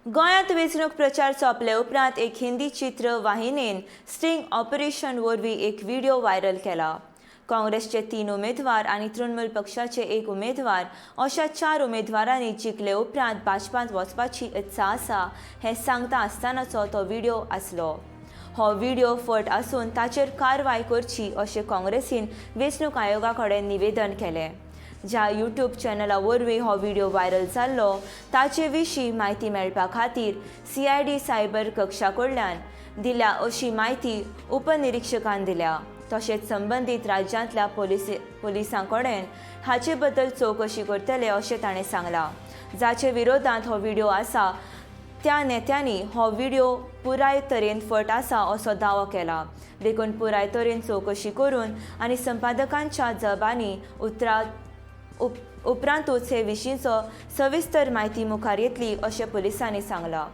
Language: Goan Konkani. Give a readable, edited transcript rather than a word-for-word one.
गोंयांत वेंचणूक प्रचार सोंपले उपरांत एक हिंदी चित्र वाहिनीन स्टिंग ऑपरेशन वरवीं एक व्हिडियो व्हायरल केला. काँग्रेसचे 3 उमेदवार आनी तृणमूल पक्षाचे 1 उमेदवार अशा 4 उमेदवारांनी जिखले उपरांत भाजपांत वचपाची इत्सा आसा हें सांगता आसतनाचो तो व्हिडियो आसलो. हो व्हिडियो फट आसून ताचेर कारवाय करची अशें काँग्रेसीन वेंचणूक आयोगा कडेन निवेदन केलें. ज्या यूट्यूब चॅनला वरवीं हो व्हिडियो व्हायरल जाल्लो ताचे विशीं म्हायती मेळपा खातीर सीआयडी सायबर कक्षा कडल्यान दिल्या अशी म्हायती उपनिरिक्षकान दिल्या. तशेंच संबंदीत राज्यांतल्या पुलिसां कडेन हाचे बद्दल चवकशी करतले अशें ताणें सांगलां. जाचे विरोधांत हो व्हिडियो आसा त्या नेत्यांनी हो व्हिडियो पुराय तरेन फट आसा असो दावो केला. देखून पुराय तरेन चवकशी करून आनी संपादकांच्या जबानी उपरांतूच हे विशींचो सविस्तर म्हायती मुखार येतली अशें पुलिसांनी सांगलां.